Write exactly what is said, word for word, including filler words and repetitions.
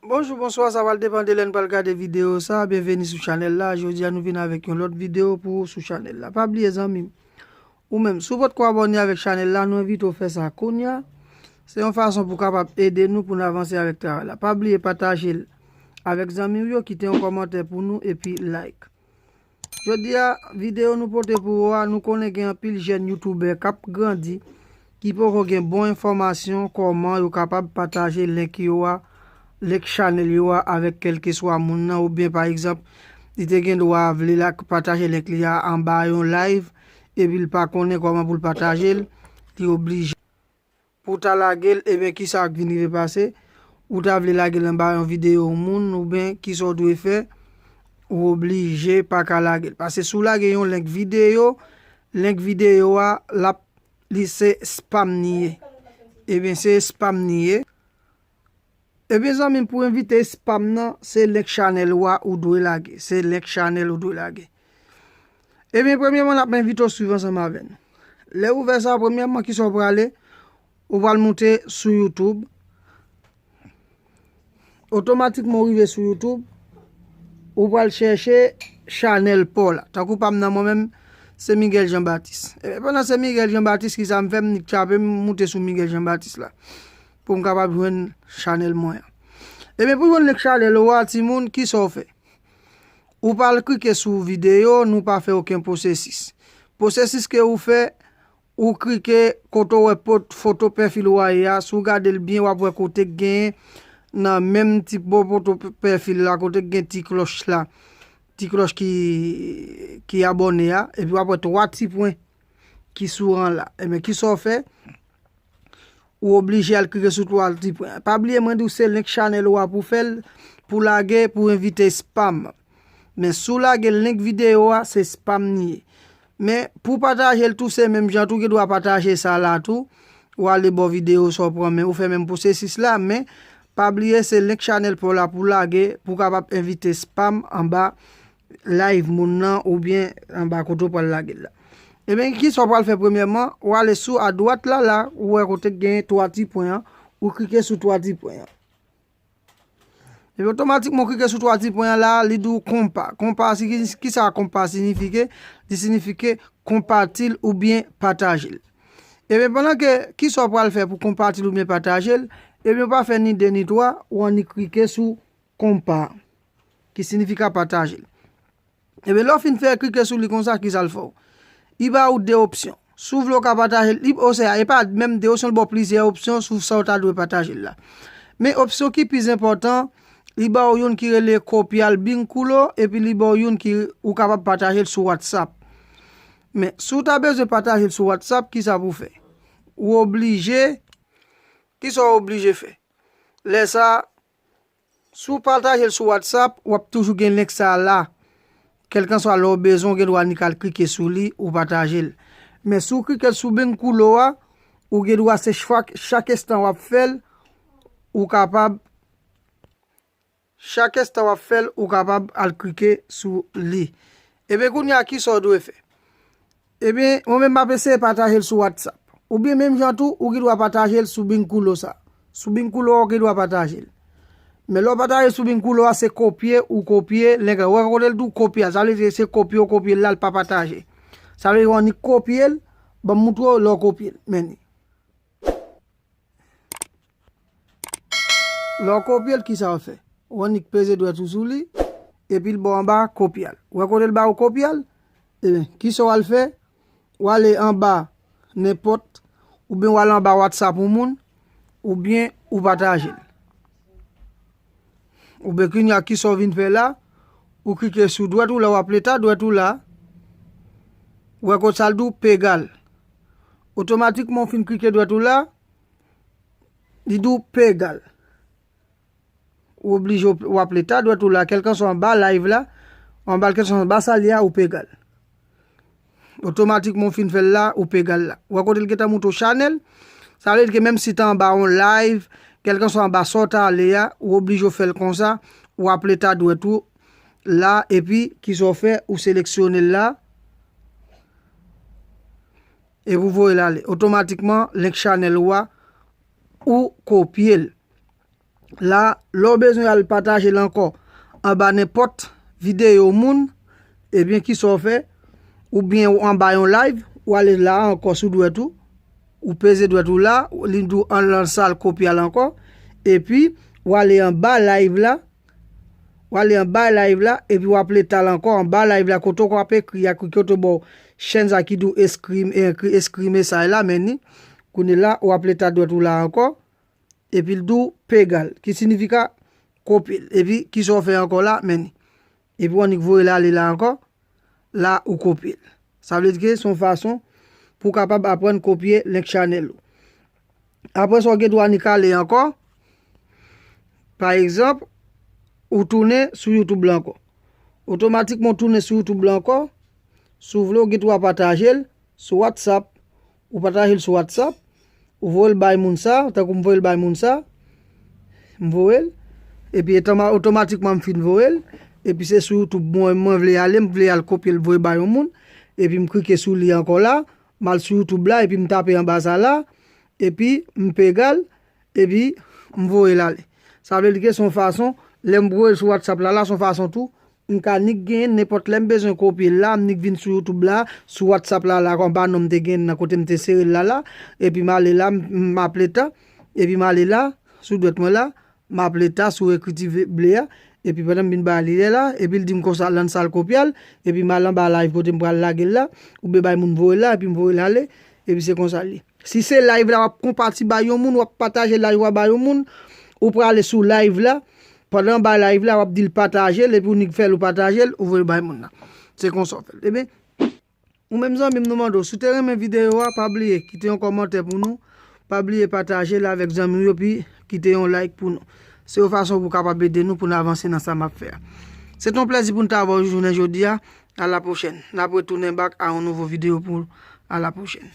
Bonjou, bonswa, sa pral depann de lè n pral gade videyo sa. Byenveni sou chanèl la. Jodi a nou vin avèk yon lòt videyo pou ou sou chanèl la. Pa bliye zanmi m, ou menm, si w potko abòne avèk chanèl la, nou envite w fè sa kounye a. Se yon fason pou w kapab ede nou pou n avanse avèk travay la. Pa bliye pataje l avèk zanmi w yo, kite yon kòmantè pou nou epi like. Jodi a, videyo nou pote pou ou a, nou konnen gen anpil jèn youtubè k ap grandi, ki poko gen bon enfòmasyon kòman yo kapab pataje link yo a, link chanèl yo a avèk kèlkeswa moun nan, oubyen pa egzanp, li te gen dwa vle la pataje link li a anba yon live, epi l pa konnen kòman pou l pataje l, li oblije pou w ta lage l, ebyen, kisa k vin rive pase? Ou ta vle lage l anba yon videyo moun, oubyen kisa w dwe fè? Ou oblije pa ka lage l. Paske si w lage yon link videyo, link videyo a, l ap, li se spam li ye. Ebyen, se spam li ye. Ebyen, zanmi m, pou evite spam nan, se link chanèl ou a ou dwe lage. Se link chanèl ou dwe lage. Ebyen, premyèman, n ap envite w swiv ansanm avè n. Lè ou fè sa, premyèman, kisa w prale? Ou pral moute sou YouTube. Otomatikman, ou rive sou YouTube, ou pral chèche chanèl pa w la. Tankou pa m nan mwen menm, se Miguel Jean Baptiste. Ebyen, pandan se Miguel Jean Baptiste, kisa m fè? M nik tchape, m moute sou Miguel Jean Baptiste la. Pou m kapab jwenn chanèl mwen an. Ebyen, pou jwenn link chanèl ou a, timoun, kisa w fè? Ou pral klike sou videyo, nou pa fè okenn pwosesis. Pwosesis ke ou fè, ou klike kote w wè pot-, foto pèfil ou a ye a, si w gade l byen, w ap wè kote k genyen nan menm ti bò foto p-, pèfil la, kote k gen ti klòch la, ti klòch ki, ki abòne a, epi w ap wè twa ti pwen ki sou ran la. Ebyen, kisa w fè? Ou oblije al klike sou twa ti pwen an. Pa bliye mwen di w se link chanèl ou a pou fè l, pou lage, pou evite spam. Men si w lage link videyo a, se spam li ye. Men pou pataje l tou, se menm jan tou, ou gen dwa pataje sa la tou. Ou ale bò videyo sa w pran, men ou fè menm pwosesis la, men pa bliye se link chanèl pa w la pou lage, pou w kapab evite spam anba live moun nan oubyen anba kote w pral lage l la. Ebyen, kisa w pral fè premyèman? Ou ale sou adwat la, la, ou wè kote k gen twa ti pwen an, ou klike sou twa ti pwen an. Epi otomatikman, ou klike sou twa ti pwen an la, li di w konpa. Konpa, si, ki, kisa konpa sinifike? Li sinifike konpatil oubyen pataje l. Ebyen, pandan ke, kisa w pral fè pou konpatil oubyen pataje l? Ebyen, ou pa fè ni de ni twa, ou annik klike sou konpa, ki sinifika pataje l. Ebyen, lè w fin fè klike sou li konsa, kisa l fè w? Li ba ou de opsyon. Si w vle w ka pataje l, li, osea, e pa menm de opsyon, l ba w plizyè opsyon sou sa w ta dwe pataje l la. Men opsyon ki pi enpòtan, li ba w youn ki rele kopyal binkulo, epi li ba w youn ki ou kapab pataje l sou WhatsApp. Men, si w ta bezwen pataje l sou WhatsApp, kisa pou w fè? Ou oblije, kisa w oblije fè? Lè sa, si w pataje l sou WhatsApp, w ap toujou gen link sa a la. Kèlkanswa lè w bezwen, w gen dwa annik al klike sou li, ou pataje l. Men si w klike sou binkulo a, ou gen dwa se chak, chak enstan w ap fè l, ou kapab, chak enstan w ap fè l, ou kapab al klike sou li. Ebyen, kounye a, kisa w dwe fè? Ebyen, mwen menm m ap eseye pataje l sou WhatsApp. Oubyen menm jan tou, ou gen dwa pataje l sou binkulo sa. Sou binkulo a, ou gen dwa pataje l. Men lè w pataje l sou binkulo a, se kopye ou kopye link la. Ou wè kote l di w kopye a, sa vle di se kopye ou kopye l la, l pa pataje. Sa vle di w annik kopye l, ban m moutre w lè w kopye l. Men li. Lè w kopye l, kisa w fè? Ou annik peze dwèt ou sou li, epi l ba w anba kopyal. Ou wè kote l ba ou kopyal? Ebyen, kisa w al fè? W ale anba nenpòt, oubyen w ale anba WhatsApp yon moun, oubyen ou pataje l. Oubyen kounye a, kisa w vin fè la? Ou klike sou dwèt ou la, w ap leta dwèt ou la. Ou wè kot sa l di w pegal. Otomatikman, w fin klike dwèt ou la, li di w pegal. Ou oblije w, w ap leta dwèt ou la, kèlkanswa anba live la, anba l, kèlkanswa anba sa l ye a, ou pegal. Otomatikman, w fin fè l la, ou pegal la. Ou wè kote l gentan moutre w chanèl, sa vle di ke menm si w ta anba yon live, kèlkanswa anba sa w ta ale a, ou oblije w fè l konsa, w ap leta dwèt ou la, epi kisa w fè, ou seleksyone l la, epi w voye l ale. Otomatikman, link chanèl ou a, ou kopye l. La, lè w bezwen al pataje l ankò anba nenpòt videyo moun, ebyen, kisa w fè? Oubyen w anba yon live, w ale la ankò sou dwèt ou, ou peze dwèt ou la, li di w al nan sal kopyal ankò, epi w ale anba live la, w ale anba live la, epi w ap leta l ankò, anba live la, kote w ap ekri a, kote w ba w chèn sa ki di w eskrime, ekri eskrime sa la, men ni, kounye la, w ap leta dwèt ou la ankò, epi l di w pegal, ki siyifi kopye l. Epi, kisa w fè ankò la, men ni. Epi, w annik voye l ale la ankò, la ou kopye l. Sa vle di ke se yon fason pou w kapab aprann kopye link channel ou. Apre sa, w gen dwa annik ale ankò. Pa egzanp, ou tounen sou YouTube la ankò. Otomatikman, w tounen sou YouTube la ankò. Si w vle, w gen dwa pataje l sou WhatsApp. Ou pataje l sou WhatsApp. Ou voye l bay moun sa, tankou m voye l bay moun sa. M voye l. Epi, etama-, otomatikman, m fin voye l. Epi, se sou YouTube mwen, mwen vle ale, m vle al kopye l, voye bay yon moun. Epi, m klike sou li ankò la. M al sou YouTube la, epi m tape anba sa la. Epi, m pegal, epi m voye l ale. Sa vle di ke se yon fason, lè m voye l sou WhatsApp la, la, se yon fason tou, m ka nik genyen nenpòt lè m bezwen kopye l la, m nik vin sou YouTube la, sou WhatsApp la, la, anba non m te genyen nan kote m te sere l la, la, epi m ale la, m, m ap leta, epi m ale la, sou dwèt mwen la, m ap leta sou ekriti ve-, ble a, epi pandan m vin ba li lè la, epi l di m konsa, lann sal kopyal, epi m al anba live kote m pral lage l la, oubyen bay moun voye l la, epi m voye l ale, epi se konsa l ye. Si se live la, w ap konpati bay yon moun, w ap pataje live la bay yon moun, ou prale sou live la, pandan w bay live la, w ap di l pataje l, epi ou nik fè l ou pataje l, ou voye l bay moun nan. Se konsa w fè l. Ebyen, ou menm zanmi m, nou mande w, si w te renmen videyo a, pa bliye kite yon kòmantè pou nou, pa bliye pataje l avèk zanmi w yo, epi kite yon like pou nou. Se yon fason pou w kapab ede nou pou n avanse nan sa m ap fè a. Se te yon plèzi pou n t avè w jounen jodi a. A la pwochèn. N ap retounen back a yon nouvo videyo pou w. A la pwochèn.